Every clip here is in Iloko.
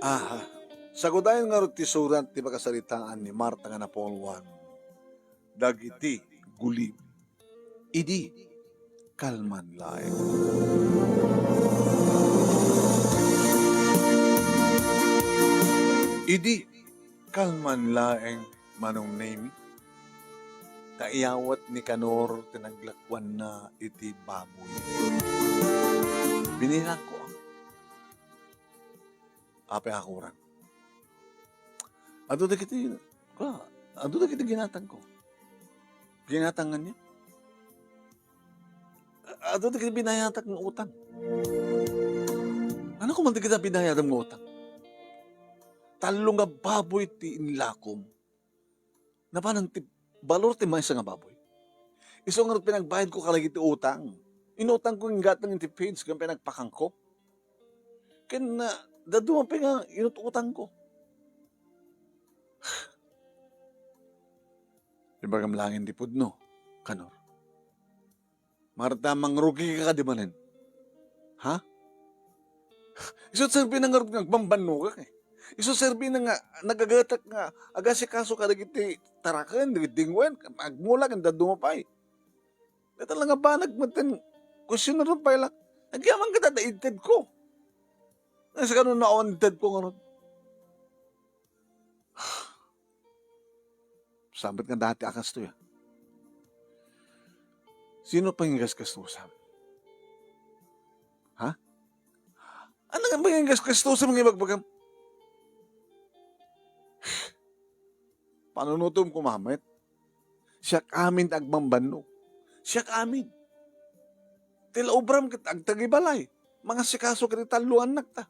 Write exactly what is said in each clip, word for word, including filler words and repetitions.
Aha. Sagudayen ngarud ti surat ti pakasaritaan ni Marta nga napulwan dagiti gulim. Idi kalman laeng. Idi kalman laeng, Manong Nemi, ta iyawat ni Kanor ti naglakuanna iti baboy. Binilangko, apay a kurang. Adu dagiti, ka, adu dagiti ginatangko. Ginatang ania? Adu dagiti binayatak nga utang. Ania koma dagiti binayatam nga utang? Tallo nga baboy ti inlakom. Napanan ti balor ti maysa nga baboy. Isu ngarud pinagbayadko kadagiti utang. Inutangko nga gatang iti page ken pinagpakanko. Ken, ah, dadduma pay nga inut-utangko. Ibagam laeng ti pudno, Kanor. Marta, mangrugika kadi manen? Ha? Isu ti serbina ngarud nga agbambannogak, eh. Isu ti serbina nga nagagatak nga agasikaso kadagiti taraken, dagiti dingwen, agmula ken dadduma pay. Dayta la nga banag metten, kuestionar pay la. Agyamankata ta intedko. Nga sika no awan intedko ngarud. Sabet nga dati a kastoy, a. Sino pangigasgastusam? Ha? Ania nga pangigasgastusam nga ibagbagam? Panunotem koma met. Siak amin ti agbambannog. Siak amin. Ti la obram ket agtagibalay. Mangasikaso ket tallo annakta.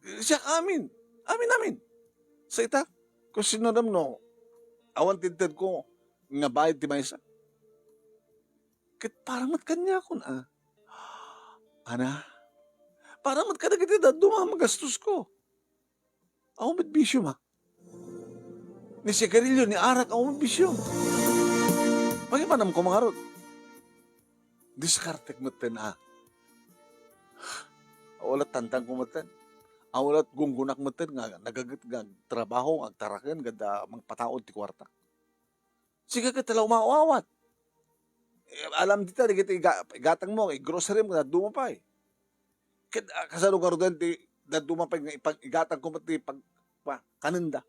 Siak amin. Amin, amin. Sa ita, kuestionarem no awan ti intedko nga bayad ti maysa. Ket para met kaniakon, a. Ana, para met kadagiti dadduma a magastosko. Awan met bisiom, a. Ni sigarilio, ni arak, awan met bisiom. Pangipanamko ngarud. Diskartek metten, a. Awan la tandangko metten. Awan la gunggonak metten nga nagaget nga agtrabaho, agtaraken, nga adda mangpataud ti kuarta. Sika ket la umaawat. Eh, alam dita, dagiti iga-, igatangmo, igroceryem, dadduma pay. Ket, a, kasano ngaruden ti dadduma pay nga ipag-, igatangko met ti pag-, pa, kanenda.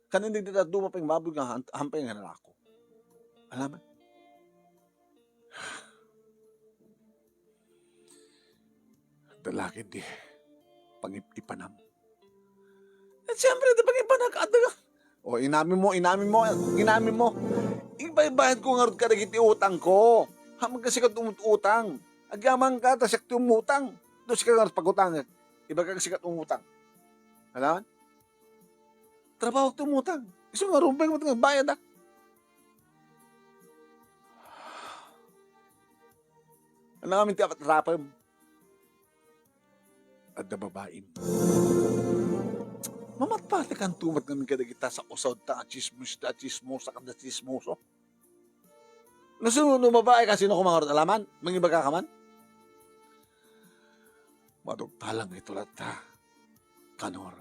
Kanenda ti dadduma pay nga baboy nga han-, hampay nga nalako. Alam? Adda la ket ti pangip-ipanam. Eh, siyempre, ti pangipanak, adda ka. O, inamin mo, inamin mo, inamin mo. Ibaybayad ko ngarud kadagiti utang ko. Haman ka sika umutang. Agyaman ka, ta siak ti umutang. Do sika ngarud pagutang. Ibaga ka sika umutang. Alam? Trabaho ti umutang. Isu nga rumbeng mo nga bayad, a. Ano amin ti apat rapem? Adda babaim. Mamatpatikan tumat ngamin kadagita sa usaw ta a chismos, ta a chismosa, kada chismoso. Nasuno no babae ka, sino kumangarot alaman? Mangibaga ka man? Madugtalang ito latta, Kanor.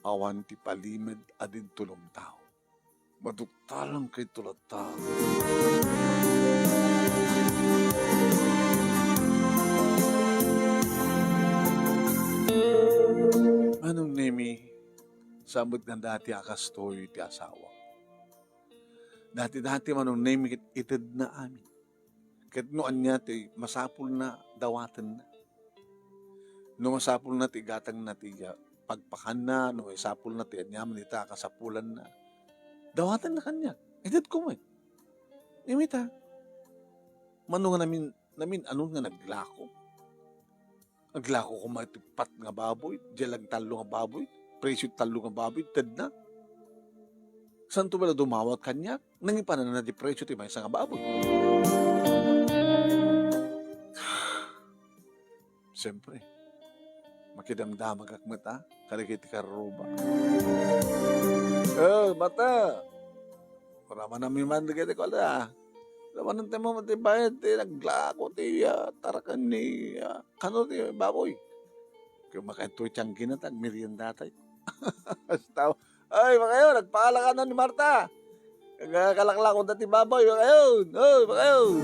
Awan ti palimed a dintulong tao. Madugtalang kayto latta. Manong Nemi, sabet nga dati a kastoy ti asawa. Dati-dati Manong Nemi ket itedna amin. Ket no ania ti masapulna, dawatenna. No masapulna ti igatangna ti, ah, pagpakanna, no masapulna ti aniaman ita a kasapulanna, dawatenna kaniak. Itedko met. Ngem ita, mano nga namin-, namin-anon nga naglako. Aglako koma iti pat nga baboy, diay lang tallo nga baboy, presyo ti tallo nga baboy, tedna. Santo bala dumawat kaniak, nangipananna ti presyo ti maysa nga baboy. Siyempre, makidamdamagak met, a, kadagiti karruba. Eh, mata! Uramanami man dagiti kuada. Uramanantayo met ti bayad ti naglako ti, ah, taraken ni, ah, Kanor ti baboy. Ket makaintoy tiangginna ta agmeriendatayo. Basta, "Ay, makayon, agpakalakan ni Marta. Kalaklakon ta ti baboy, makayon. Oy, makayon."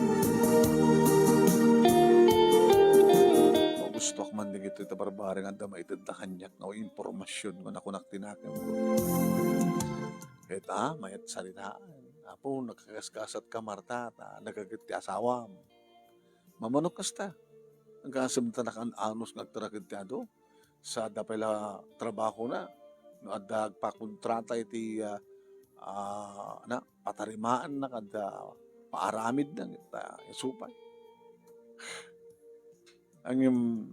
Magustuak man dagitoy ta barbari nga adda maitedda kaniak nga impormasion nga nakunak ti nakemko. Ket, ah, mayat saritaan. Apo, nagkakaskasatka, Marta, ta nagaget ti asawam. Mamano kasta. Agasem ta nakan-anos nga agtaraked ti adu. Sa adda pay la trabahona. No adda agpakontrata iti, ah, ah, na, patarimaanna, kada paaramidna, ta isu pay. Ngem,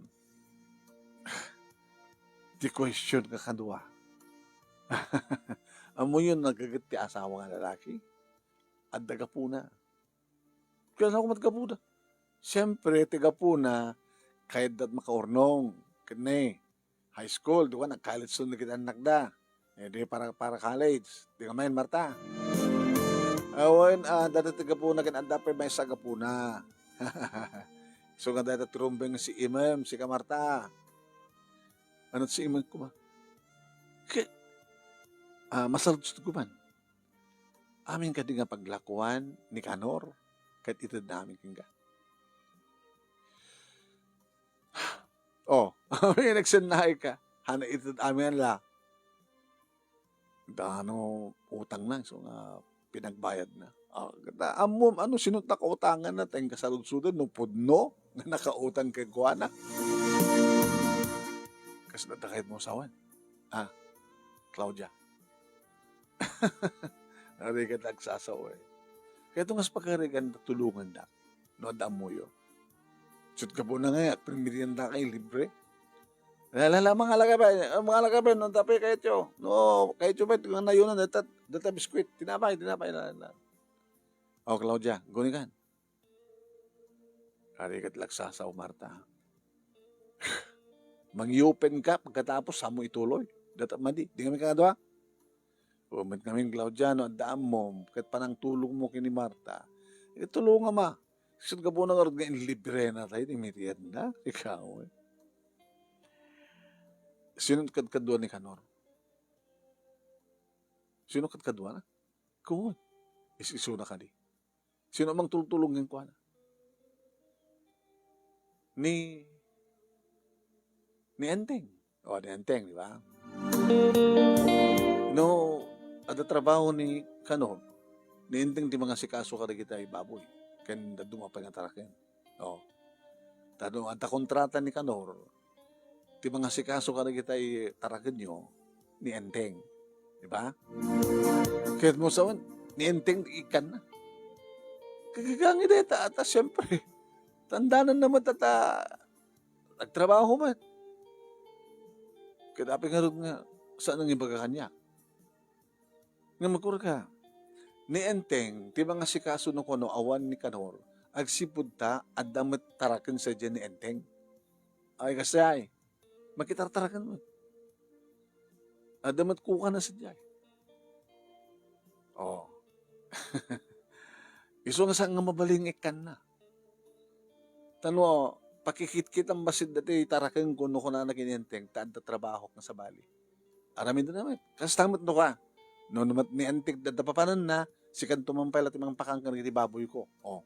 ti question nga kadua. Ammoyon, nagaget ti asawa nga lalaki? Adda gapuna. Kasano met gapuna? Siempre, ti gapuna, kayatdat makaurnong. Ket ne, high school, di ba, nag-college to dagiti annakda. Eh, di para, para college. Di nga main, Marta. Awan, ah, dati ti gapuna, ken adda pay maysa a gapuna. Isu nga dayta ti rumbeng si Imem, sika, Marta. Ano si Imem kuma? Ke, ah, masaludsod ko man. Amin kadi nga paglakuan ni Kanor, ket itedna amin kenka. Oh, amin nagsennaay ka. Hana ited amin la. Dano utang na, so nga pinagbayad na. Ah, kata, ammom, ano, sino ta kautangan na, tayong kasaludsudan, no, pudno, nga nakautang kay kuana. Kas na takay mo sawan. Ah, Claudia. Arigat agsasaw, eh. Kaya ito nga sa pagkarigan, tulungan na. No, adda ammoyo. Sut ka po na nga, agpinmerienda kay libre. La, la, la, mga lagabay, eh, mga lagabay, no, tapi kayo tiyo. No, kayo tiyo ba, ito nga nayunan, data, data biskwit, tinapay, tinapay, la, la. Oh, Claudia, gunikan. Kari ket lagsasaw, Marta. Mangiupen ka pagkatapos, saan mo ituloy? Data madi, di kami kadua? Umet ngamin, Claudia, no adda ammom, ket panangtulong mo kini Marta. Itulong ama. Sut ka po na nga inlibre na tayo, ti merienda. Ikaw, eh. Sino kadkadua ni Kanor? Sino kadkadua na? Kun. Is-isuna kadi. Sino mang tultulong kenkuana? Ni, ni Enteng. O, ni Enteng, di ba? No, adda trabaho ni Kanor, ni Enteng ti mangasikaso kadagiti baboy. Ken dadduma pay nga taraken. O. Ta no, adda kontrata ni Kanor, ti mangasikaso kadagiti tarakenyo ni Enteng. Di ba? Ket mo sawen, ni Enteng ikkanna. Kagagangay dayta, ta, ta, siyempre, tandanan na met ta, ta, nagtrabaho met. Ket apay ngarud nga, saan ang ibaga kaniak? Nga magkurka, ni Enteng, ti mangasikaso no kuno awan ni Kanor, agsipud ta, adda met taraken sadiay ni Enteng. Ay, kasdiay, makitartaraken met. Adda met kukana sadiay. Oh. Isu nga saan nga mabalin nga ikkanna. Ta no, pakikitkitam bassit dati taraken kuno kunana ken ni Enteng, ta adda trabahok nga sabali. Aramidna met. Kasta met no ka. No, no met ni Enteng, adda papananna, sikanto man pay la ti mangpakan kadagiti baboyko. Oh.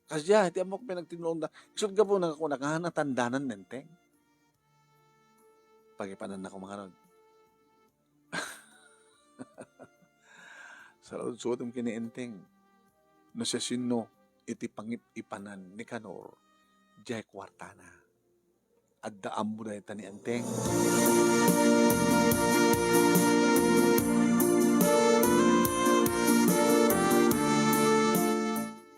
Kasdiay, ti ammok pinagtinulongda. Isut' gapuna nga kunak, nga natandanan ni Enteng. Pagipananna ko mangarud. Saludsodem ken ni Enteng. No siasino iti pangip-ipanan ni Kanor, diay kuartana. Adda ammo dayta ni Enteng.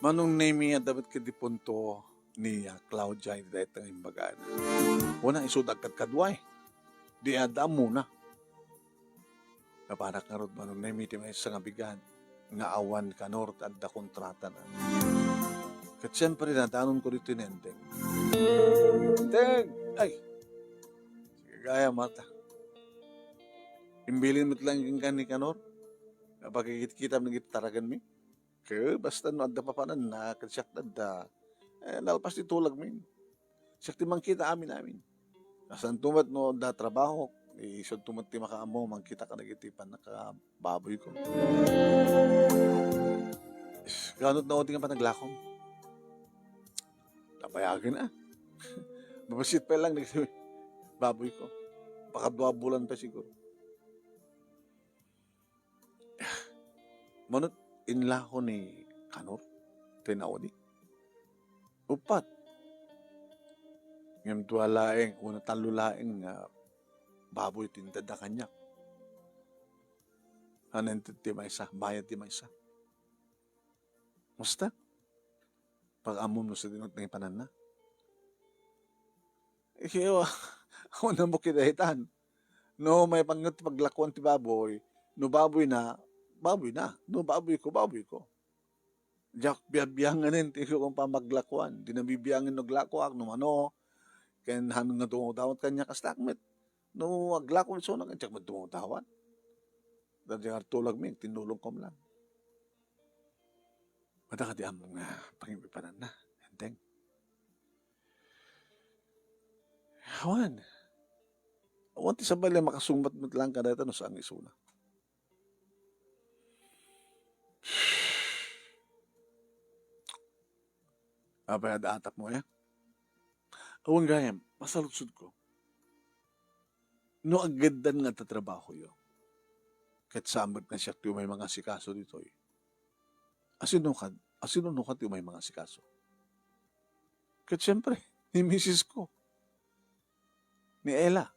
Manong Nemi, adda met ket di punto ni, ah, Claudia iti dayta nga imbagana. Kuna, isu dagkadkadua, eh. Di adda ammona. Napanak ngarud, Manong Nemi, ti maysa nga bigat nga awan ni Kanor ta adda kontratana. Ket siempre, nadanonko ditoy ni Enteng. Enteng! Ay! Sige, gayam, Marta. Imbilin met laeng kenka ni Kanor. Nga pakikitkitam dagiti tarakenmi. Ket basta no adda papananna, ket siak adda. Eh, nalpas ti tulagmi. Siak ti mangkita amin-amin. Nasanto met no adda trabaho, isunto met ti makaammo, mangkita kadagiti pannakababoyko. Is, gaano ti naudi nga panaglakom? Napayagen a. Mabassit pay lang dagiti baboyko. Pakadua bulan pay siguro. Mano ti inlako ni Kanor ti naudi? Uppat. Ngem dua laeng, wenno tallo laeng nga baboy ti inted da kaniak. Haan inted ti maysa, bayad ti maysa. Basta, pag-ammom no sadino ti nangipananna. Iyo, awan mo kidaitan. No, maipanggep ti paglakuan ti baboy, no baboy na, baboy na. No baboy ko, baboy ko. Diak biabiangen ti isu nga pamaglakuan. Di nabibiangen no aglakuak, no mano, ken haan nga dumawdawat kaniak, kasta met. No aglako isuna, ken diak met dumawdawat. Dadi nga tulagmi, tinulongkom lang. Adda kadi ammom nga pangipananna, Enteng? Awan. Awan ti sabali a makasungbat met lang kadata no saan nga isuna. Apay, adda atapmo, ya? Awan gayam, masaludsodko. No aggeddan nga adda trabahoyo, ket saan met nga siak ti umay mangasikaso ditoy. Asino kad-, asino no kad ti umay mangasikaso? Ket siempre, ni misis ko. Ni Ella.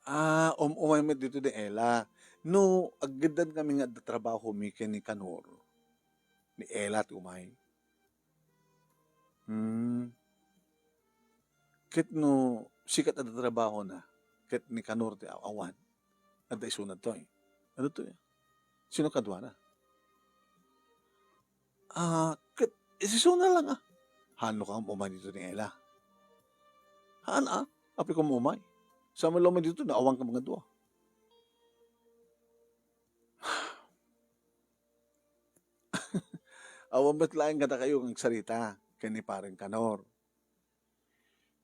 Ah, um-, umay met dito ni Ella. No, aggeddan kami nga adda trabaho mi ken ni Kanor. Ni Ella ti umay. Hmm. Ket no, sika ti adda trabahona, ket ni Kanor ti aw-, awan. Adda isuna toy. Ano to, eh? Sino kaduana? Ah, ket isisuna lang, ah. Hano ka umay dito ni Ella? Haan, ah. Apay ka umay. Sa umay dito, naawan ka mga dua. Awan met laeng kadakayo nga agsarita ken ni Pareng Kanor.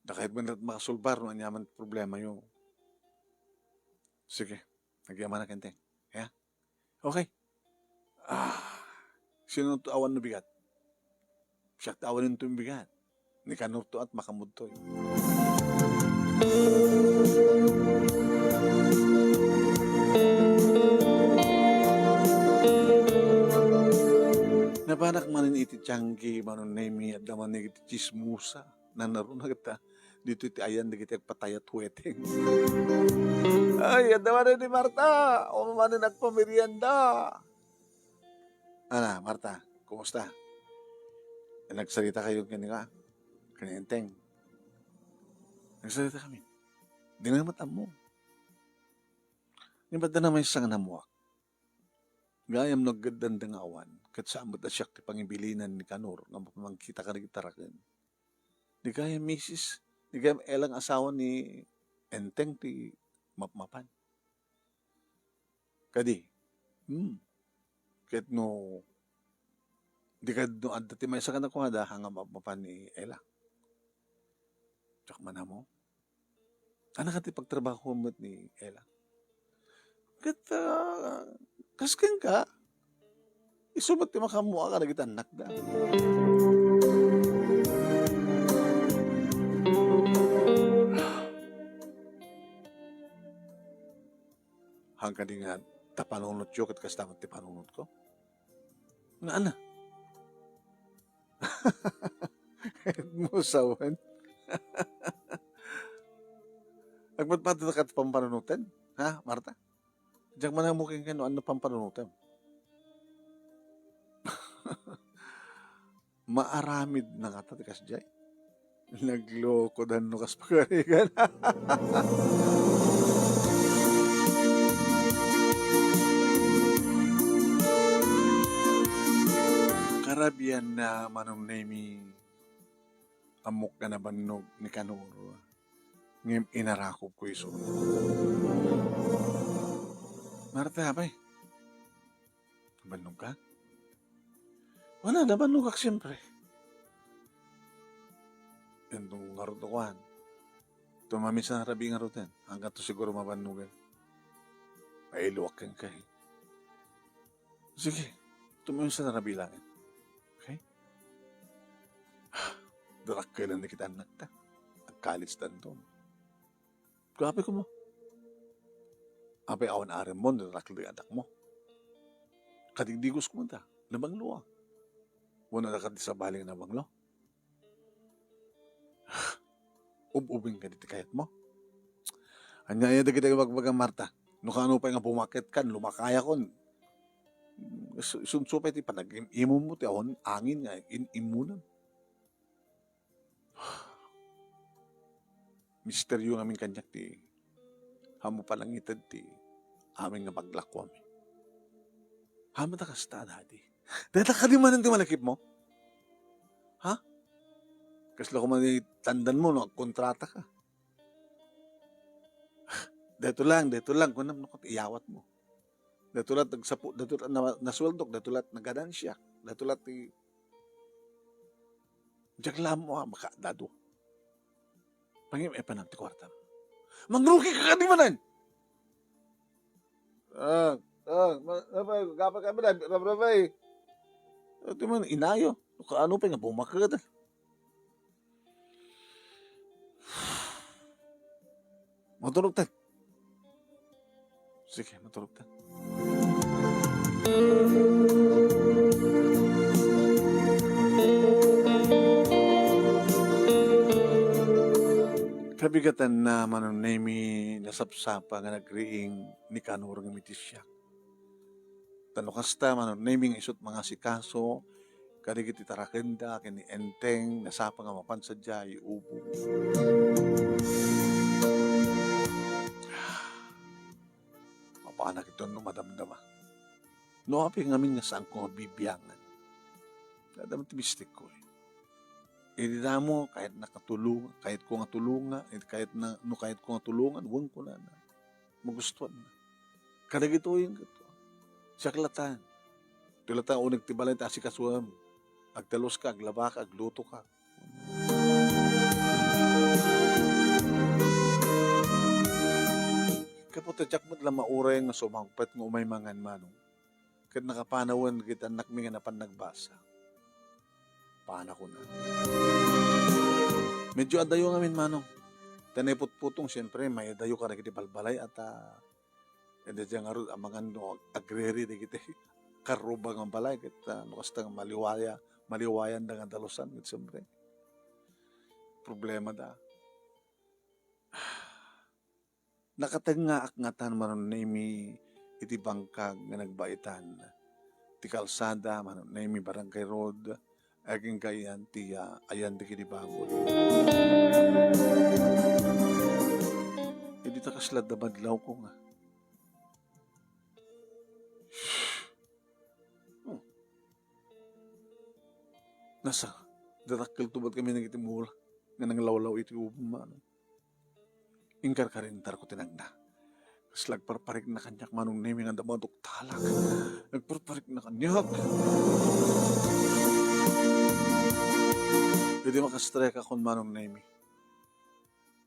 Dakayo met makasolbar no aniaman ti problemayo. Sige, agyamanak, Enteng. Ya? Okay. Ah, sino ti awan no bigat? Siak ti awan no bigat. Ni Kanor to at makamudtoy. Napanak manen iti tiangge, Manong Nemi, adda manen iti chismosa. Nanaruna kita dito iti ayan dagiti agpatayat hueteng. Ay, adda manen ni Marta. Awan manen agpamerienda. Ana, Marta, kumusta? Nagsarita kayo ken ni ka? Ken ni Enteng? Nagsarita kami. Di na met ammo. Ni Marta na maysa nga namuak. Gayam no aggeddan da nga awan, ket saan met a siak ti pangibilinan ni Kanor nga mapamangkita kadagiti taraken. Ni gayam misis, ni gayam Ella nga asawa ni Enteng ti mapmapan. Kadi, hmm, ket no, di kad-, no adda ti maysa kadakuada, haan nga mapmapan ni Ella. Diak man ammo. Ania kadi ti pagtrabaho met ni Ella? Ket, ah, kas kenka, isu met ti makaammo kadagiti annakda. Haan kadi nga ta panunotyo ket kasta met ti panunotko? Nga ania? Ket mo sawen. Agpatpataka ti pampanunotem, ha, Marta? Diak man ammo kenka no ania pampanunotem. Maaramid na ngata ti kasdiay. Nagloko dan no kas pagarigan. Karabian na, Manong Nemi. Ammok nga nabannog ni Kanor, ngem inarakobko isu. Marta, apay? Nabannog ka? Wala, nabannogak, siyempre. Entong ngarud no kuan, Tumaminsan a rabii ngaruden, anggato siguro mabannogen. Mailuak kenka, eh. Sige, tumaminsan a rabii laeng. Okay? Darakkelen dagiti annakta. Agkalis danton. Grabe ko mo. Apay awan arem mo, darakkelen anak mo. Kadigdigos ko man ta, nabanglo, ah. Wano da ka di sabali nga nabanglo? Ub-ubing ka diti kayat mo? Anya, anya dagiti bagbaga, Marta? No kaano pay nga bumaketkan, lumakayakon. Su-, sunso pay ti panagim-imon mo, ti awan angin nga in-, immunan. Misteryo ngamin kaniak ti, haan mo panangited ti amin nga paglakuami. Haan mo ta kasta, Daddy. Dayta kadi manen ti malakip mo? Ha? Kasla ko man itandan mo no agkontrata ka. Dayto lang, dayto lang, kunam no iyawat mo. Dayto la't nagsapu-, dayto la't na-, nasueldok, dayto la't nagganansiak, dayto la't ti diak la ammo a makaadado. Pangim-, eh, panam ti kuartam. Mangrugi ka kadi manen! Ah, ah, ma-, apay, gapa ka ba, rab-, rabay? Ito man, inayo. Kaano pay nga bumakad? Maturog ta. Sige, maturog ta. Kabigatanna, Manong Nemi, nasapsapa nga nagriing ni Kanor nga iti siak. Ta no kasta, Manong Nemi, nga isut mangasikaso kadagiti tarakenda ken ni Enteng, nasapa nga mapan sadiay ubong. Mapanak iton no madamdama. No apay ngamin nga saanko nga bibiangan. Adda ti mistikko, eh. Idi damo, kayatna katulong-, kayatko nga tulonga, eh, kayatna, no kayatko nga tulongan, wen kunana. Magustuanna. Kadagitoy ket siak latan. Ito latan uneg ti balay ti asikasuem. Agdaluska, aglabaka, aglutoka. Kapo ta diak met la mauray nga sumangpet nga umay mangan, Manong. Ket nakapanawen dagiti annakmi nga napan nagbasa. Panak kuna. Medyo adayo ngamin, Manong. Ta naiputputong, siempre, maidayo kadagiti balbalay a ta, eh, daydiay ngarud, amangan no agriri dagiti karruba nga balay, ket, ah, no kasta nga maliwaya-, maliwayanda nga dalusan, ket siempre, problemada. Nakatengngaak ngatan, Manong Nemi, iti bangkag nga nagbaitan ti kalsada, Manong Nemi, Barangay Road, agingga ayan ti, ah, ayan dagiti baboy. Idi ta kasla adda madlawko nga. Hmm. Nasa, darakkel to bat kami nagiti mula nga nanglawlaw iti ubong, Manong. Inkarkarintarko ti nagna. Kasla agparparikna kaniak, Manong Nemi, nga adda maduktalak. Agparparikna kaniak. Idi makastrekakon, Manong Nemi,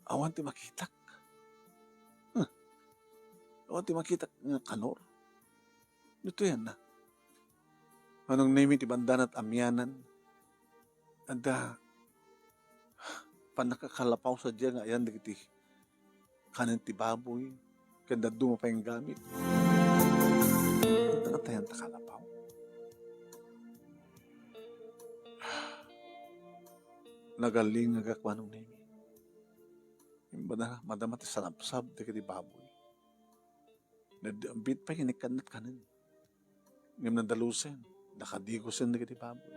awan ti makitak. Huh. Awan ti makitak nga kanor. Ditoy na. Manong Nemi, ti bandanat amianan, adda pannakakalapaw sadiay nga ayan dagiti kanen ti baboy, ken dadduma pay nga gamit. Anta katayan ta kalapaw? Nagalingagak, Manong Nemi. Imbana, madama ti sanabsab dagiti baboy. Nadambit pay nga inikkanna ti kanen. Ngem nadalusen, nakadigosen dagiti baboy.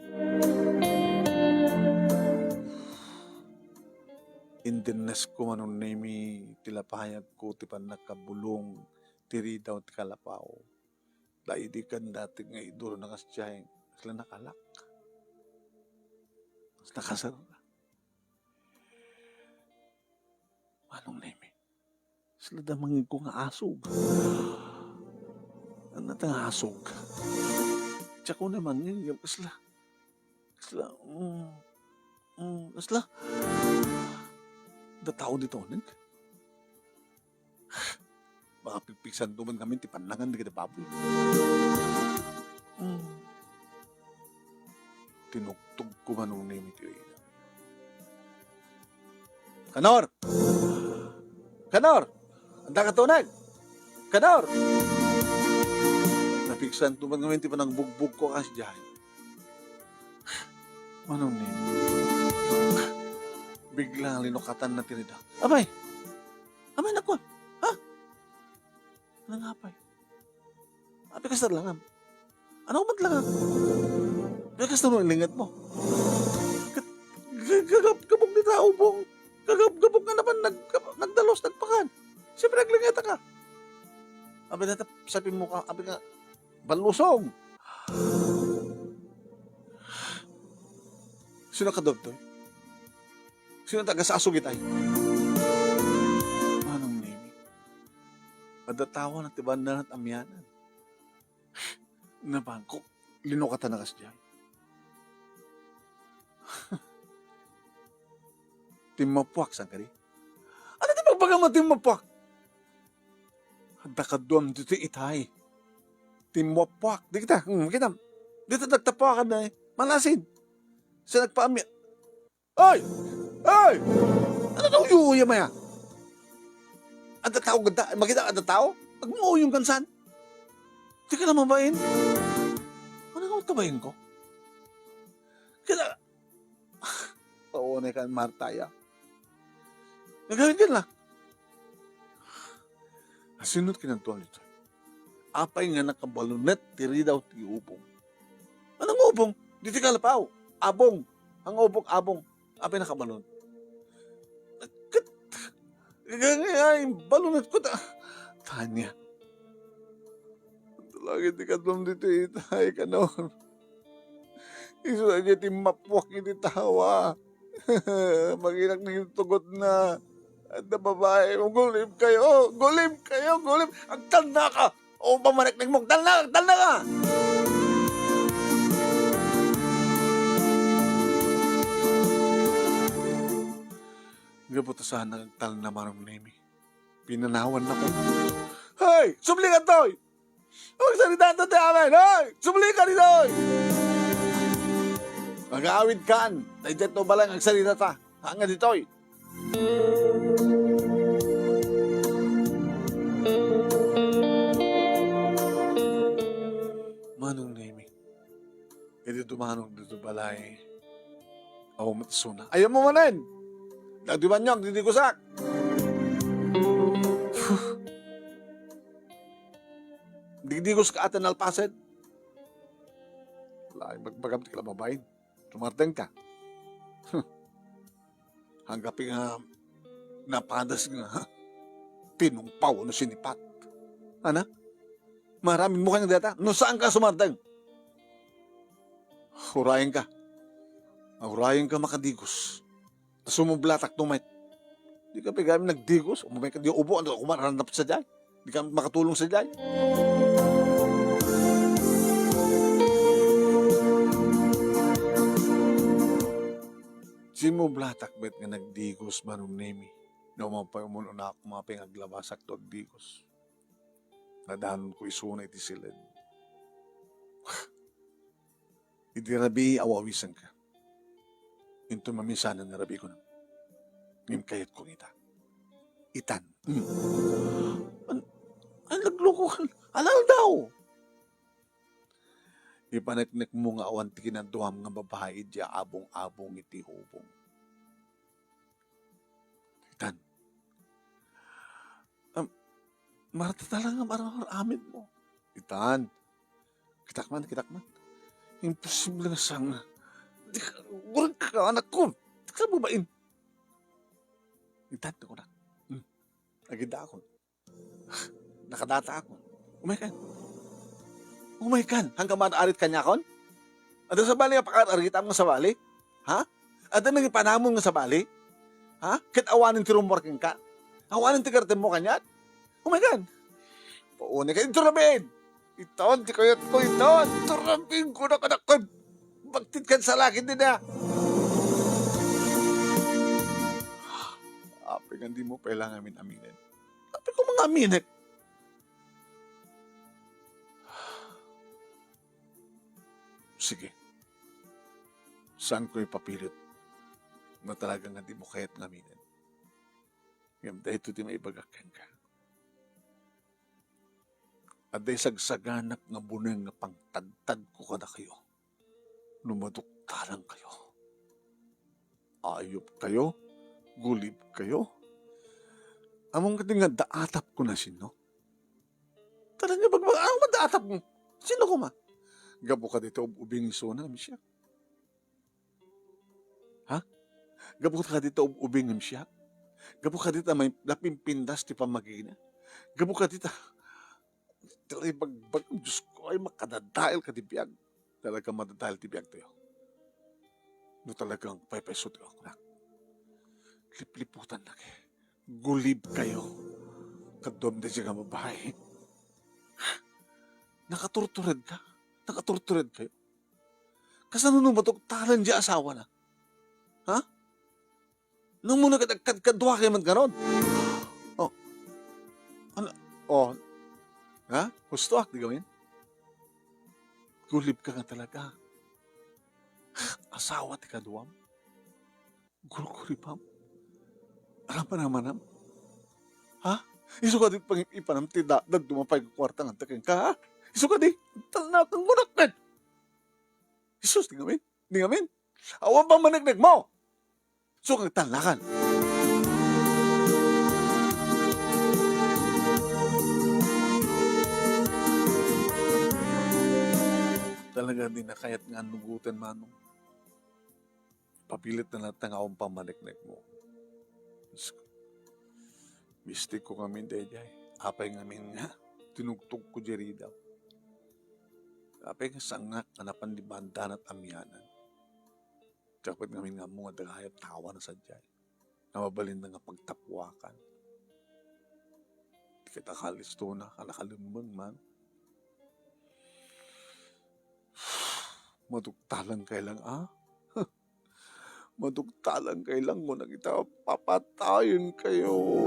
Indinnesko, Manong Nemi, ti lapayagko ti pannakabulong ti ridaw ti kalapaw. Daydi kan dati nga iduro na kasdiay, kasla nakalak. Kasla kasar. Manong Nemi. Kasla da mangngegko nga asog. Ania ta nga asog? Diak unay mangngeg, kasla. Kasla, mm, mm, kasla. Adda tao ditoy, neng? Makapigpigsanto man ngamin ti pannangan dagiti baboy. Hmm. Tinugtogko, Manong Nemi, ti uyna. Kanor! Kanor! Adda ka tuneg? Kanor! Napigsanto man ngamin ti panangbugbogko kasdiay. Manong Nemi. Bigla nga linukatanna ti rida. Apay! Apay, naku! Ha? Nangapay? Apay, kasta langam? Ano met langam? Apay, kasta no ilinget mo? Kat-, ga-, gagabgabok dita ubong. Gagabgabok nga naman nag-, nagdalus, nagpakan. Siyempre, aglingetaka. Apay, data, sabi mo ka, apay ka, balusong. Sino ka, Doktor? Sino taga-sasog itay? Manong Nemi. Adda tawen ti banda nat amianan. Nabangkok, linukatan na kasdiay. Timmapuak, saan kadi? Ano ti pagbaga mo, timmapuak? Adda kaduam ditoy itay. Timmapuak. Di kita, hmm, kita. Dito nagtapuakan na eh. Malasin. Sa nagpaami-, Ay! Ay! Ano daw uyuyam aya? Adda tao gada, makita adda tao? Agmuuyong kansan? Di ka na mabain? Ano nga kabain ko? Kita, paunay ka, Marta, ya. Nagawid ka na. Asinot kinantuan dito. Apay nga nakabalonet ti ridaw ti ubong? Anong ubong? Di ti kalapaw. Abong. Ang ubong, abong. Apay nakabalon? Ket, ay, balonetko ta. Tania. Tulagi ti kadlom ditoy itay, Kanor. Isu a diay timmapuak iti tawa. Maginak na yung tugot na. Adda babae, gulim kayo, gulim kayo, gulim. Agtalna ka! O, pamaneknek mo, agtalna ka, agtalna ka! Gapu ta saan nagtalna, Manong Nemi. Pinanawan na ko. Hoy! Subli ka, Toy! Agsarita ta ti amin! Hoy! Subli ka ditoy! Mag-aawid kan! Daytoy to balay, agsarita ta. Haan nga ditoy. Manong Nemi. Idi dumanog dito balay, awan met isuna. Ayan mo manen! Dagdi banyo, agdidigosak! Digdigos ka ata nalpasen. Laeng bagbagam ti kalababain. Sumardeng ka. Anggapi nga napadas nga tinungpaw no sinipat. Ana? Maaramid mo kanya data? No saan ka sumardeng? Urayen ka. Urayen ka makadigos. Ta sumublatak no met. Di ka pigami nagdigos. Umay ka di ubo. Ano kuman? Ranap sa dyan. Di ka makatulong sa dyan. Simublatak met nga nagdigos, Manong Nemi. No, mapay umun-una ako, mapay nga aglabasak to agdigos. Nadanon ko isuna iti siled. Idi rabii, awawisenka. Inton mamisanan nga rabii ko na. Ngem kayatko nga ita. Itan. Hmm. An-, ay, nagloko ka. Alal daw. Ipaneknek mo nga awan ti kinaduam nga babae diay abong-abong iti hubong. Itan. Am, Marta, talaga nga mar-aramid mo. Itan. Kitak man, kitak man. Imposible nga saan nga. Di ka, gurang ka, anak ko. Di ka babain. Itan, kunak. Hmm. Agidakon. Nakadata ako. Umay kan. Umay kan. Hanggang maarit kaniakon? Adda sabali nga pakaar-aritam nga sabali? Ha? Adda nangipanamon nga sabali? Ha? Ket awanen ti rummuar kenka? Awanen ti gartem mo kaniak? Umay kan. Paunay ka. Ito rabin! Iton ti kayat ko, iton! Ito rabin ko na kadakon! Bagtit kan salakin din na! Apay nga di mo pay la ngamin aminen? Apay ko mga aminek? Sige. Saanko ipapilit no talaga nga dimo kayat nga aminen. Ngem daytoy ti maibagak kenka. Adda sagsaganak nga buneng nga pangtagtagko kadakayo no maduktalankayo. Ayupkayo, gulibkayo. Ammom kadi nga adda atapko no sinno? Talaga, bag-, bag-, ano nga adda atapmo? Sinno koma? Gapu kadita ub-ubing isuna, Michelle. Ha? Gapu kadita ub-ubing ni siak? Gapu kadita may napimpindas ti pammagina? Gapu kadita, ditoy bag-, bag-, Diyos ko, ay makadadael kadi biag. Talaga madadael ti biagtayo. No talagang paypayso ti anak. Lipliputan na kay. Gulib kayo. Kaduam da siya nga babae. Nakaturtured ka? Nakaturtured kayo? Kasano no maduktalan di asawa na? Ha? Nung muna kad-, kad-, kadwa kayo man karon? Oh. Ano? Oh. Ha? Husto ak, di gawin? Gulib ka nga talaga. Asawa ti kaduam? Gurguripam? Aram-aramanam? Ha? Isu kadi pangip-ipanam ti da-, dadduma pay nga kuarta nga adda kenka, ha? Isu kadi? Talnakan ko nakpet! Jesus, di ngamin? Di ngamin? Awan pang maneknek mo! Isu kadi talnakan. Talaga di na kayat nga anugoten, Manong. Papilit na latta nga awan pang maneknek mo. Diyos ko. Mistik ko ngamin daydiay. Apay ngamin nga tinugtog ko di ridaw. Apay nga sangak nga napan di bandanat amianan. Dapat ngamin nga ammo nga dagayat tawa na sadiay. Nga mabalin na nga pagtapuakan. Ti katakalisto na, kanakalemmeng man. Maduktalan kay lang, ah? Maduktalan kay lang mo, nagita papatayen kayo.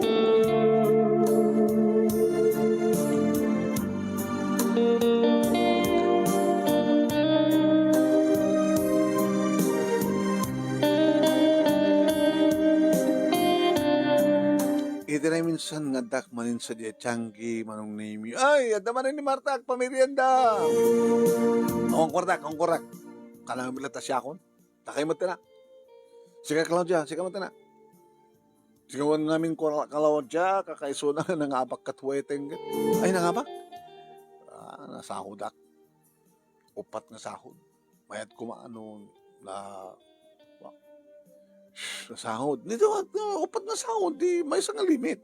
Iti naminsan nga addak manen sadiay tianggi, Manong Nemi. Ay, adda manen ni Marta, agpamerienda. Awan kuartak, awan kuartak. Kanami latta siakon. Dakay met na. Sika, Claudia, sika met na. Sika wen ngamin, Cla-, Claudia, kakaisuna nga nangabak ket weteng. Ay, nangabak? Ah, nasahodak. Upat nga sahod. Mayat koma, ano, na, wa-, nasahod. Dito, upat nga sahod, di maysa nga limit.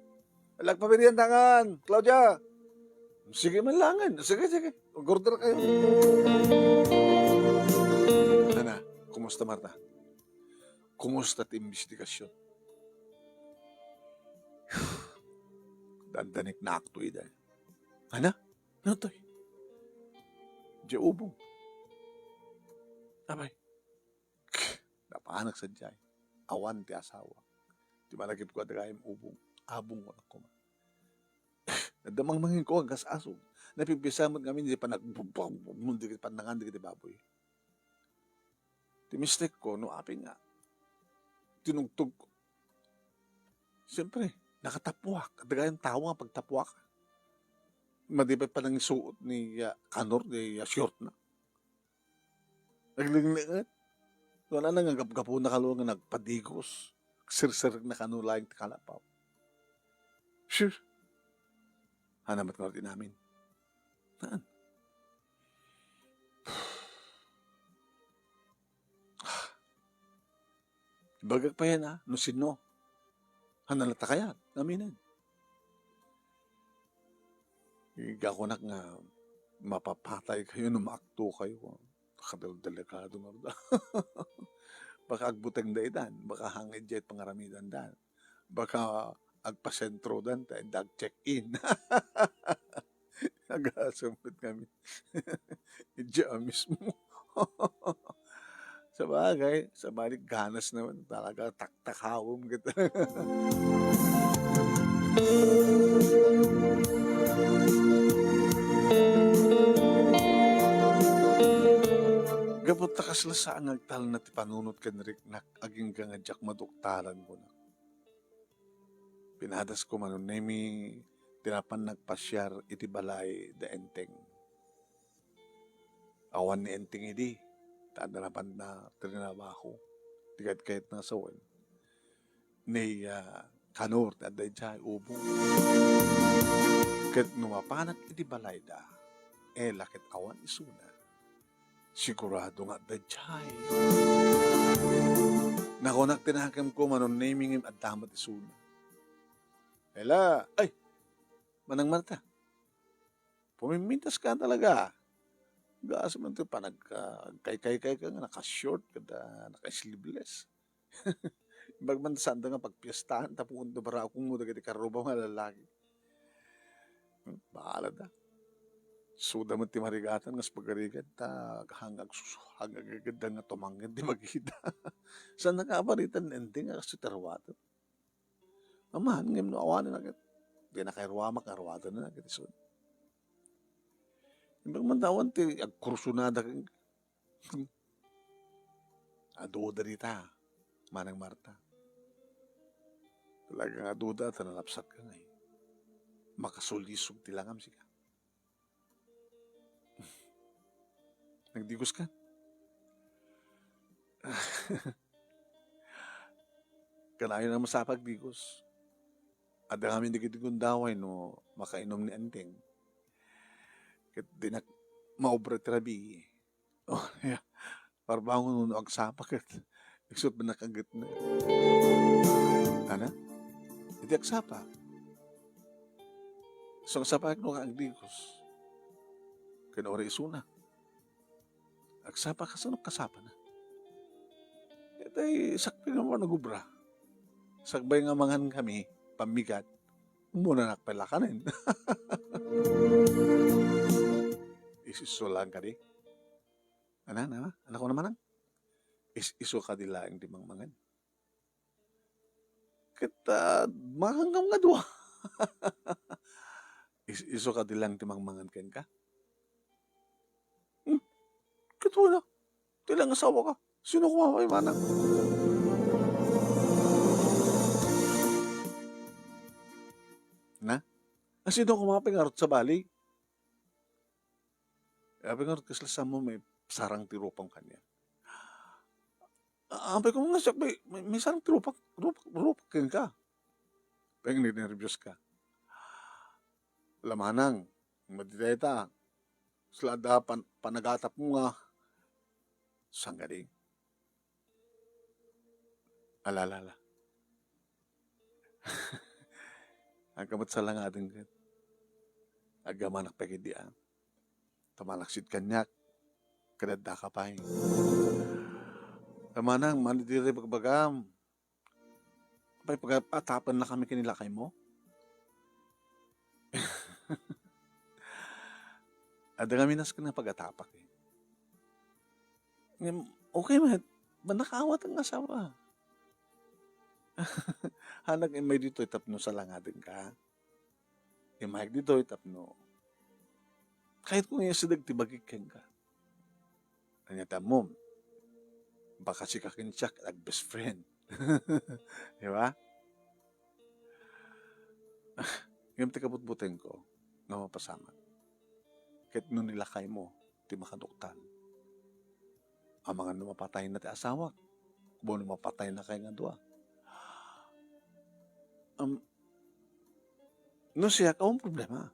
Agpameriendangan, Claudia. Sige man langen. Sige, sige. Mag-order kayo. Ana, kumusta, Marta? Kumusta ti imbestigasyon? Dandanik na akto ida. Ana? Ano toy? Diay ubong. Abay. Napanak sadiay. Awan ti asawa. Ti malagipko a dagayem ubong. Abong ko na koma. Adda mangmangin ko agas asog. Napigpisa met ngamin di panag-, di panangan di baboy. Ti mistek ko, no apay nga tinugtog ko. Siyempre, nakatapuak. Dagayem tawa nga pagtapuak. Madi pay panangisuot ni, ah, Kanor, ni, ah, short na. Naglinglinget. Wala na nga gapgapuna kalo nga nagpadigos. Sirsirek na kano laeng ti kalapaw. Sure. Hanamat nga ti namin. Haan. Ibagak pay yan, ah, no sinno. Hana latta kayat, aminen. Igakunak nga mapapatay kayo no maakto kayo. Kadal-, delikado nga ruda. Baka agbuteng da itan, baka hangin diay pangaramidan dan. Baka agpasentro dan, ta inda ag-check-in. Agasempet kami. Diya mismo. Sabagay, sabali ganas naman talaga, taktakawem kita. Ta kasla saan nga agtalna ti panunot ken riknak agingga nga diak maduktalan, kunak. Pinadasko man ni Nemi ti napan nagpasiar iti balay da Enteng. Awan ni Enteng idi, ta adda napan na trinabaho. Ti kayat-kayatna sawen ni, ah, Kanor ti adda idiay ubong. Ket no mapanak iti balayda, Ella ket awan isuna. Sigurado nga adda idiay. Nakunak ti nakemko, Manong Nemi, ngem adda met isuna. Ella, ay! Manang Marta, pumimmintas ka talaga. Gaas man ti panag-, ah, agkaykayka nga naka-short ket, ah, naka-sleeveless. Imbag man saan da nga pagpiestaan, tapno barakongmo dagiti karruba nga lalaki. Hmm, bahala da. Isuda met ti marigatan nga pagarigan, ta hang agsusu-, hang agagedda nga tumangnged ti bagida. Saan nakaparitan, Enteng, a kastoy ti aruaten? Aman, ngem no awanen na ket, di na kay ruamak nga aruaten na ket isun. Imbag man ta awan ti agkursunada ken, aduda dita, Manang Marta. Talaga nga aduda ta nalapsatka ngay. Makasulisog ti langam sika. Nagdigos ka? Kanayon a masapag digos. Adda ngamin dagiti gundaway no makainom ni Enteng. Ket dinak maobra ti rabii. Oh, ya. Parbangon no agsapa ket isu met nakagetna. Ana? Iti agsapa. So, agsapaek no agdigos. Ken uray isuna. Agsapa, kasano kasapana? Itay sakbay nga nagubra. Sakbay nga mangan kami, pammigat, umunanak pay la kanen. Is-isu lang kadi. Ana, ana, ana ko naman ang? Is-isu kadi laeng ti mangmangan. Ket, ah, mangan kam nga dua. Is-isu kadi laeng ti mangmangan kenka? Hmm, ket wen a. Ti laeng asawa ka. Sino koma pay manang? Na? A, sino koma pay ngarud sabali? Apay ngarud kasla saanmo maisarang ti rupam kaniak? Ah, apay ko nga siak may, may, maisarang ti rupak, rupak, rupak kenka. Pay nga ninerbios ka. La manang, madi dayta. Kasla adda pan-, panagatapmo nga. Saan kadi? Ala, ala, ala. Agka met salangaden ket. Agyamanak pay ketdi a. Ta malaksid kaniak. Ket addaka pay. Ta manang, madi dayta ibagbagam. Apay, pag-atapenna kami ken ni lakaymo? Adda kami nasken nga pag-atapak, eh. Ngem, okay met, madi nakaawat nga asawa. Hanak immay ditoy tapno salangadenka. Immayek ditoy tapno kayatko nga iyasideg ti bagik kenka. Ania ti ammom? Baka sika ken siak ag-best friend. Di ba? Ngem ti kabutbutengko nga mapasamak, ket no ni lakaymo ti makaduktal, amangan no mapatayna ti asawak, wenno mapatayna kay nga dua. Am, no siak, awan problema.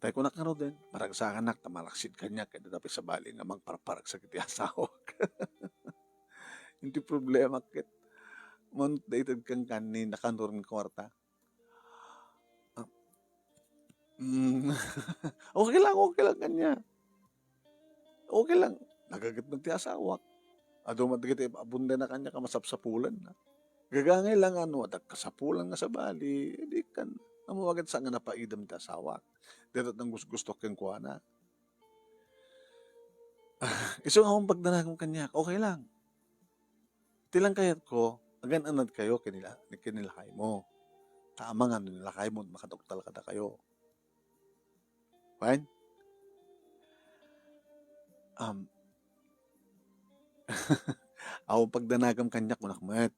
Tay kunak ngaruden, maragsakanak ta malaksid kaniak ket adda pay sabali nga mangparparagsak iti asawak. Iti problema ket, manut dayta kenka ni Nakanor nga kuarta. Ah, mm, okay lang, okay lang kaniak. Okay lang. Nagaget met ti asawak. Adu met dagiti abunday na kaniak a masapsapulanna. Gagangay lang a no, adda kasapulan nga sabali, di kan, ammom a ket saan nga napaidem ti asawak. Dayta ti nanggusgustok kenkuana. Isu nga awan pagdanagem kaniak, okay lang. Ti lang kayatko, agan-anadkayo ken ni la-, ken ni lakaymo. Ta amangan no ni lakaymo makaduktal kadakayo. Wen? Um, Awan pagdanagam kaniak, kunak met.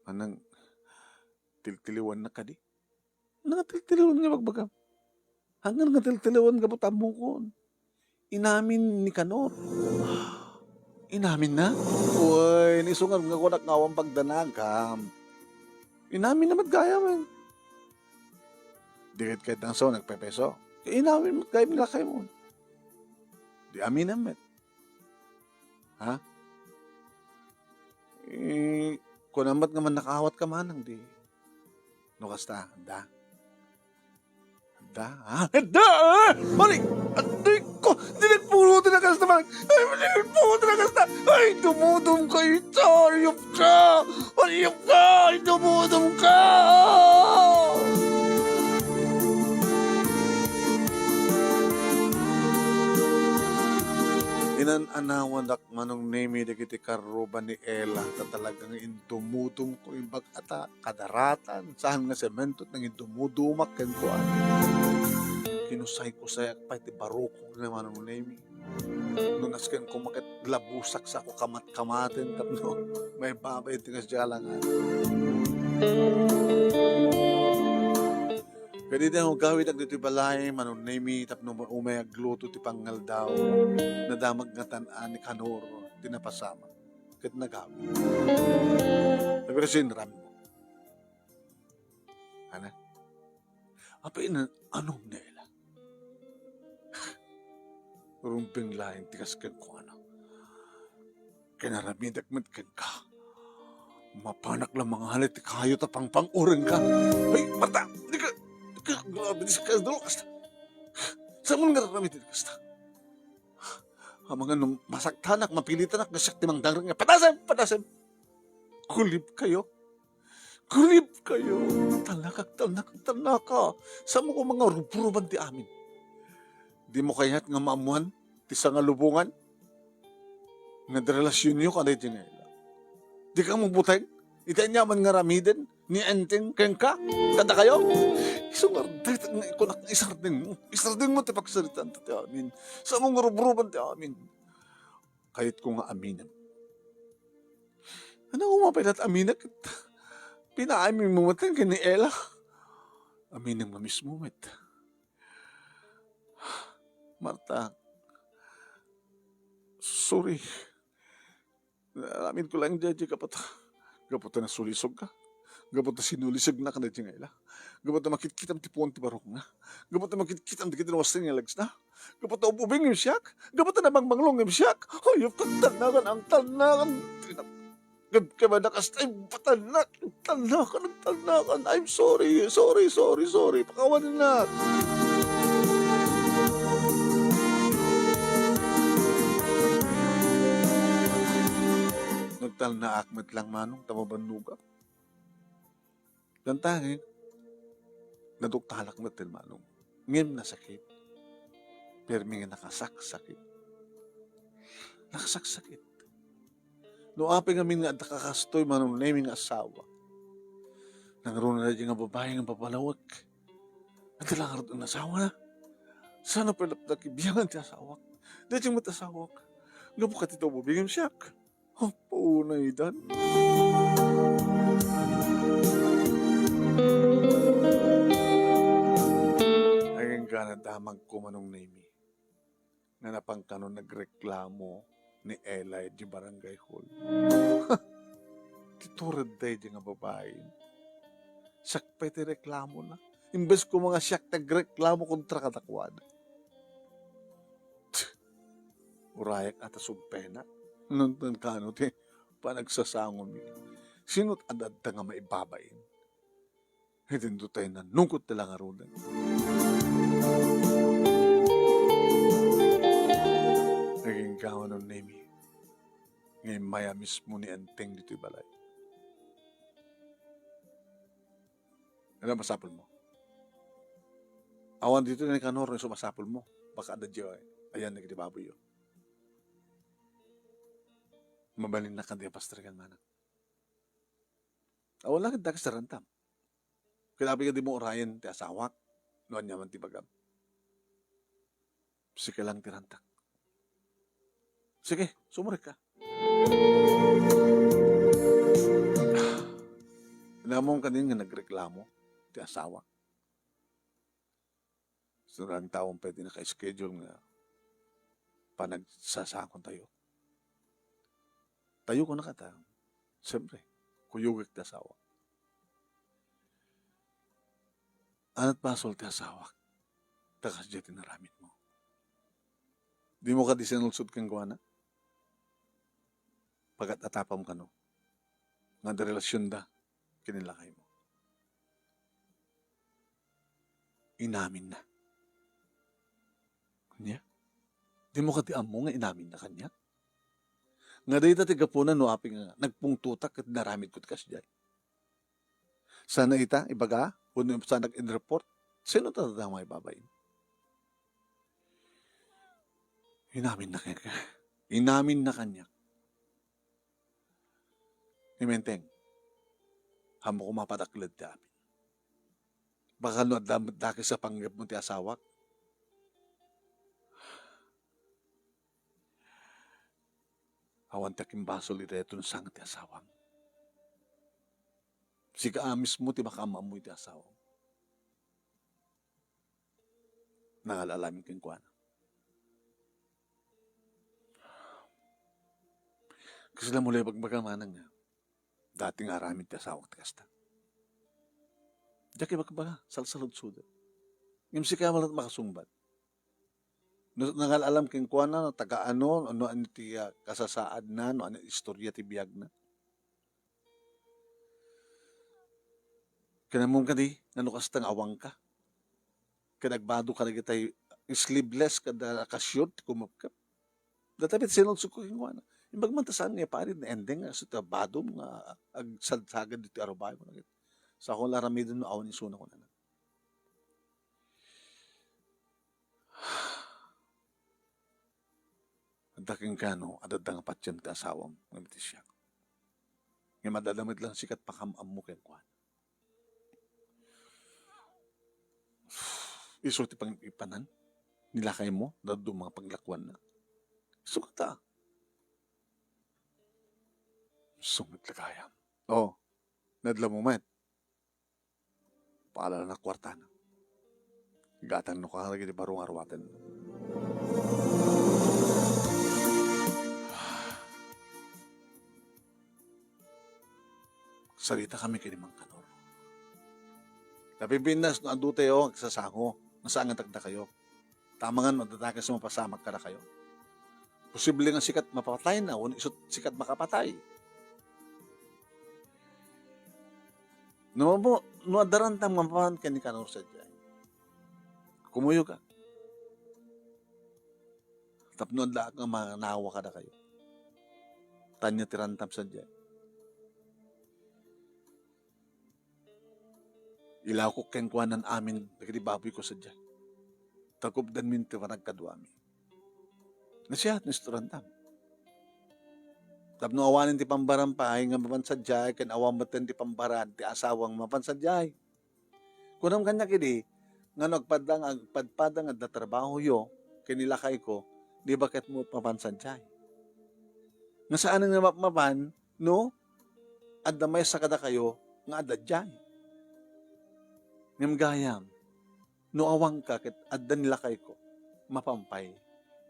Anang tiltiliwannak kadi? Nangatiltiliwan nga bagbagam. Hanggang nangatiltiliwan nga butamukon. Inamin ni Kanor. Inamin na? Uy, ni isu nga kunak nga awan pagdanagam. Inamin na met gayam. Di ket kayat nagpepeso. Inamin met gayam ni lakaymo. Di aminan met. Ha? Eh, kunam met nga mannakaawat ka manang di. No kasta, adda. Adda, ha? Adda, ha? Mali! Aday ko! Di nagpulo ti nakasta, manang! Ay, di nagpulo ti nakasta! Ay, dumudum ka ita! Ayop ka! Ayop ka! Ay, dumudum ka! Inan-anawanak Manong Nemi dagiti karruba ni Ella, ta talaga nga indumudumko imbag ata kadaratan, saan nga semento ti nangindumudumak kenkuana. Kinusay-kusayak pay ti barukog ni Manong Nemi. No nasken ko maket labusak sa ako kamat-kamaten tapno maibabay ti kasdialangan. Ket idi agawid dagiti balay, Manong Nemi, tapno umay agluto ti pangngaldaw, nadamag nga tan-a ni Kanor ti napasamak, ket nagawid. Sabi kasi, "Rammo." Ana? Apay na, anong nela? Rumbeng laeng ti kas kenkuana. Kinaramidek met kenka. Mapanak la mangan iti kayo ta pangpang-urenka. Ay, Marta! Di ka, di ka, grabe, di ka, dalo, kasta. Saan mo nga raramid iti kasta? Amangan no masaktanak, mapilitanak, nga siak ti mangdangrek nga, "Padasem! Padasem!" Kulib kayo. Kulib kayo. Talnakak, talnakak, talnaka. Saan mo ko mga ruburuban ti amin? Di mo kayat nga maamuan ti sangalubongan nga relasyon yo kada iti nga ila. Di ka magbuteng iti aniaman nga ramiden ni Enteng kenka, kada kayo. Isu nga dayta nga ikunak nga isardeng mo. Isardeng mo ti pagsaritaan ti amin. Sa mo nga rubruban ti amin. Kayatko nga aminen. Ano ko mapilat aminak? Pinaami mo met ken ni Ella. Aminen nga mismo met. Marta, sorry. Amin ko lang diay, diay gapu ta, gapu ta nasulisog ka. Gapu ta sinulisog na ka na diay nga ila. Gapu ta makitkitam ti puon ti barok na. Gapu ta makitkitam ti kinawasin nga lags na. Gapu ta ububing yung siak. Gapu ta nabangbanglo yung siak. Hayop ka, tanakan ang tanakan. Gab-, kabadakas tayo, patanak. Tanakan, tanakan. I'm sorry, sorry, sorry, sorry. Pakawanan na. Nagtalnaak met lang manong ta mabannuga. Dantangin, naduktalak met ten manong. Ngem nasakit. Permi nga nakasaksakit. Nakasaksakit. No apay ngamin nga adda ka kastoy, Manong Nemi nga asawa. Nangruna na di nga babae nga papalawek. Adda lang arut ang asawa na. Sana pala pala kibiyangan ti asawak. Dayjay met asawak. Gapu ka ti tububingem siak. Apo na idan. Agingga na damag ko, Manong Nemi. Nga napan kano nagreklamo ni Ella iti barangay hall. Ti tured daydi nga babae. Siak pay ti reklamona. Imbes ko nga siak ti agreklamo kontra kadakuada. Urayak a ta sumpena. Nunton kano ti panagsasangomi. Sino ti adda nga maibabain? Iti dutay nanukot ti langaruden. Naging kawanon Nemi nga immay a mismo ni Enteng ditoy balay. Ano masapul mo? Awan dito ni Kanor nga sumasapul mo. Baka adda diay ayan na kiti baboy yo. Mabalin na kan di pastrikan manang. Awan lang dakas tarantam. Kinabi nga di mo urayen ti asawak, no anya man ti bagam. Sige lang ti rantak. Sige, sumurik ka. Namon kanin nga nagreklamo ti asawa. Saan taon pwede naka-schedule nga panagsasakon tayo. Tayo ko nakata, siyempre, kuyogek ti asawa. Anat basol ti asawa, ta kasdiay ti naramid mo. Di mo kadi sinulsod kenkuana? Pagat-atapam kano, nga adda relasionda ken ni lakay mo. Inaminna. Ania? Di mo kadi ammo nga inaminna kaniak? Nga dayta ti gapuna no apay nga nagpungtotak ket naramidko ti kasdiay. Sana ita, ibaga, wenno sanak in-report. Sino ta dadamay babain? Inaminna kaniak. Inaminna kaniak. Ni Menteng, ammo ko mapadakled ti amin. Baka no adda met dakes a panggepmo ti asawak, awan ti akimbasol iti daytoy sang ti asawam. Sika a mismo ti makaam-ammo iti asawam. Nangal-alam kenkuana. Kasla mo la ibagbaga manang nga, dati nga aramid ti asawak ti kasta. Diak ibagbaga, salsaludsoda. Ngem sika met makasungbat. No nangal-alam kenkuana, no taga ano, no ano ti, ah, kasasaadna, no ano istorya ti biagna. Ken ammom kadi, nga no kasta nga awanka. Ken agbado ka dagitay sleeveless kada ka-short ti kumapkap. Dayta met sinulsodko kenkuana. Imbag man ta saan nga iparit ni Endeng nga isu ti badom nga agsadsagad ditoy arubayo. Sa ako la ramiden no awan isuna kunana. Adda kenka no, adda nga patien ti asawam, ngem iti siak. Ngem adda met lang sika ti pakam-ammo kenkuana. Isu ti pang-ipanan ni lakaymo, dadduma nga paglakuanna. Isu kata. Isu met la gayam. Oh, nadla mo met. Paalala na kuartana. Gatangno ka dagiti baro nga aruaten. Sarita kami ken ni Mang Kanor. Napipintas no adu tayo agsasango, nga saan nga tagdakayo. Tamangan no adda dakes a mapasamak kadakayo. Posible nga sika ti mapatay na, wenno isu ti sika ti makapatay. No, no, no adda rantam nga mapan ken ni Kanor sadiay, kumuyoka. Tapno addaak nga manawa kadakayo. Tanya ti rantam sadiay. Ilawko kenkuanan amin dagiti baboyko sadiay. Takupdanmin ti panagkaduami. Nasiat, Mister Rantam. Tapno awanen ti pambaram pay nga mapan sadiay, ken awan metten ti pambaran ti asawang mapan sadiay. Kunam kaniak idi, nga no agpadda nga agpadpada nga adda trabahoyo ken ni lakayko, di ba ket mo mapan sadiay? Nga saanen nga mapmapan no adda maysa kadakayo nga adda diay. Ngem gayam, no awanka ket adda ni lakayko, mapan pay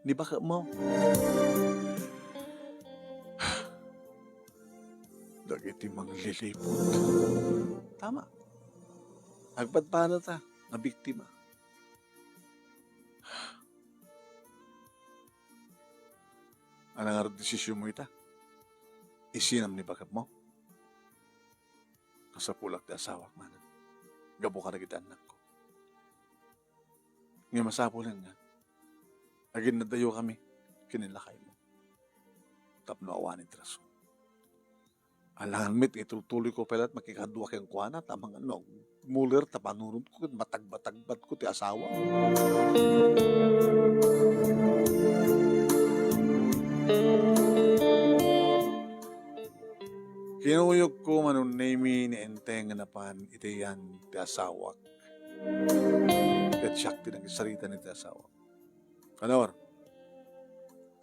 ni baketmo. Dagiti mangliliput. Tama. Agpadpadata nga biktima. Ania ngarud desisionmo ita? Isinam ni baketmo? Kasapulak ti asawak manen. Gapu kadagiti annakko. Ngem masapulen nga aginnadayokami ken ni lakaymo tapno awanen ti rason. Alangan met nga itultuloyko pay laeng makikadua kenkuana, ta mangan no agmuler ta panunotko ket matagbatagbatko ti asawa. Kinuyogko manunnemi ni Enteng nga napan iti yan ti asawak. Ket siak ti nagsarita iti asawak. Kanor,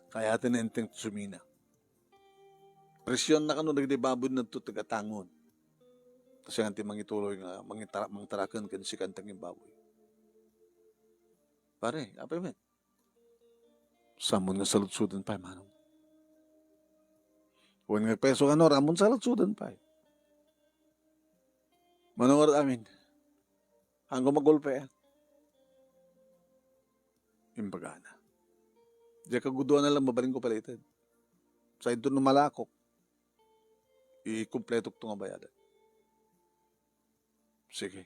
kayatna ni Enteng ti sumina. Presionna kano dagiti baboy nadto ti gatangon. Kasi nga ti mangituloy nga mangitara-, mangtaraken ken sika ti agimbaboy. Pare, apay met? Sammon nga saludsoden pay, manong. Wen nga peso kano, ammon saludsoden pay. Manong amin. Haanko magulpe, ah. Imbagana. Diak kagudoan a lang, mabalinko pay la ited. Sa inton no malakok, ikumpletok to nga bayadan. Sige.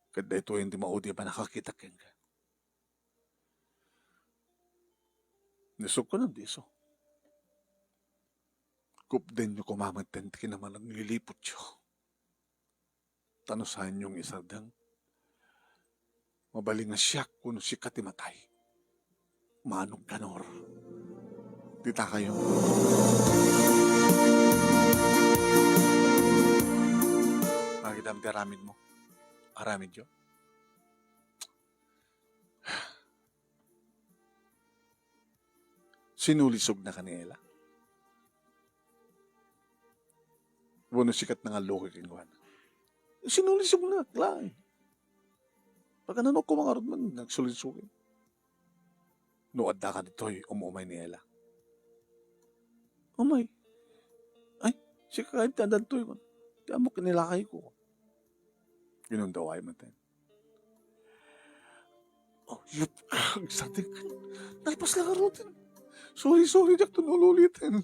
Ket daytoyen ti maudi a pannakakitak kenka. Ni isok kunak, ni iso. Kupdenyo koma met ti kinamanagliliputyo. Ta no saanyo nga isardeng, mabalin nga siak wenno sika ti matay. Manong Kanor. Dita kayo. Makitaem ti aramidmo. Aramidyo. Sinulisognaka ni Ella? Wenno sika ti nangallukoy kenkuana? Sinulisognak laeng. Pagkanano koma ngarud man nagsulisogen? No addaka ditoy, um-umay ni Ella. Umay. Ay, sika kayat ti adda ditoy, kun. Ti ammok inilakayko. Inundaway met. Oh, yep. Agsardeng. Nalpas la ngaruden. Sorry, sorry, diak to nululiten.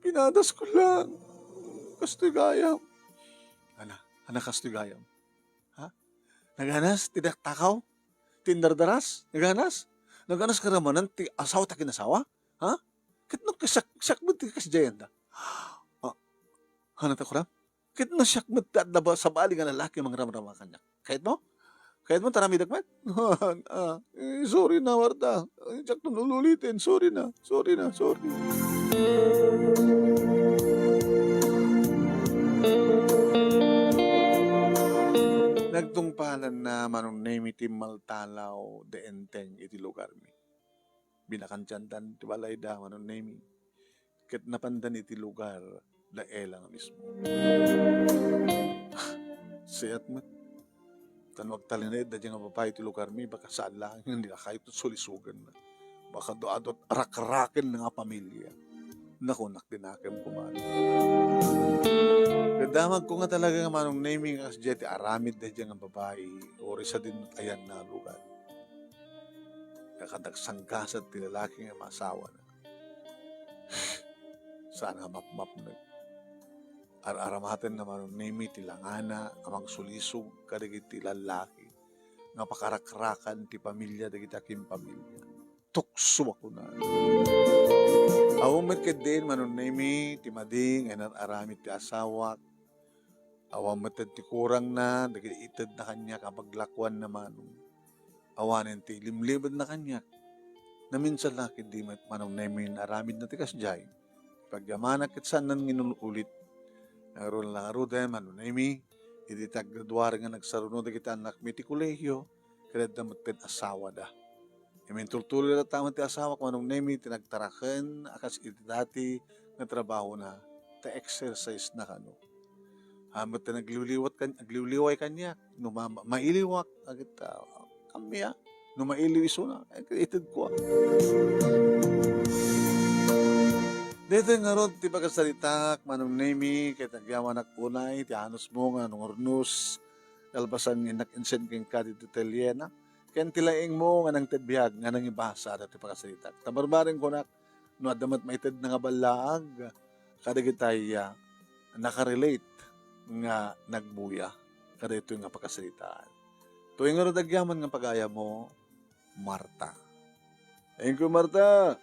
Pinadasko lang. Kastoy gayam. Ana, ana kastoy gayam. Ha? Naganas ti daktakaw? Ti indardaras? Naganas? Naganas ka ramanan ti asawa ta kinasawa? Ha? Ket no siak, siak met ti kasdiayen da. Ah, hanat ako ram? Ket no siak met ti adda ba-, sabali nga lalaki mangramrama kaniak. Kayatmo? Kayatmo taramidek met? Ah, eh, sorry na, Marta. Ay, diak to nululiten. Sorry na. Sorry na. Sorry. Nagtungpalan na Manong Nemi ti maltalaw da Enteng iti lugarmi. Binakantiandan ti balayda, Manong Nemi, ket napandan iti lugar da Ella nga mismo. Siak met. Ta no agtalinaed daydiay nga babai iti lugarmi, baka saan laeng nga nilakayto sulisogenna. Baka adu-adu a rakraken nga pamilia. Nakunak ti nakem koma. Ket damagko nga talaga nga Manong Nemi nga kasdiay ti aramid daydiay nga babai, uray sadin met ayanna a lugar. Nga kadagsanggasat ti lalaki nga maasawana. Saan nga mapmapnek. Ar-aramatenna Manong Nemi ti langana a mangsulisog kadagiti lallaki nga pakarakrakan ti pamilia dagiti akimpamilia. Tukso a kunana. Awan met ketdin Manong Nemi ti madi nga inar-aramid ti asawak. Awan met ti kurangna dagiti itedna kaniak a paglakuanna, Manong. Awanen ti limlimedna kaniak. Naminsan la ketdi met Manong Nemi nga aramidna ti kasdiay. Pagyamanak ket saanna nga inul-ulit. Ngarud la ngaruden, Manong Nemi, idi ti aggraduaren nga nagsaruno dagiti annakmi ti kolehiyo, ket adda met ti asawada. Imintultuloy latta met ti asawak, Manong Nemi, ti nagtaraken a kas iti dati nga trabahona, ta exercise na kano. Awan met ti nagliwliwat kan-, agliwliway kaniak, no ma-, ma-, mailiwak, agit, ah, kammi, ah. No mailiw isuna, eh, itedko, ah. Daytoy ngarud ti pakasaritak, Manong Nemi, ket agyamanak unay ti anusmo nga nangurnos, kalpasan nga innak insen kenka ditoy atelyena, ken ti laingmo nga nangted biag nga nangibasa daytoy pakasaritak. Ta barbareng kunak, no adda met maitedna nga ballaag kadagitay, ah, nakarelate nga nagbuya kadaytoy nga pakasaritaan. Toy ngarud agyaman nga pagayammo, Marta. Inko, Marta!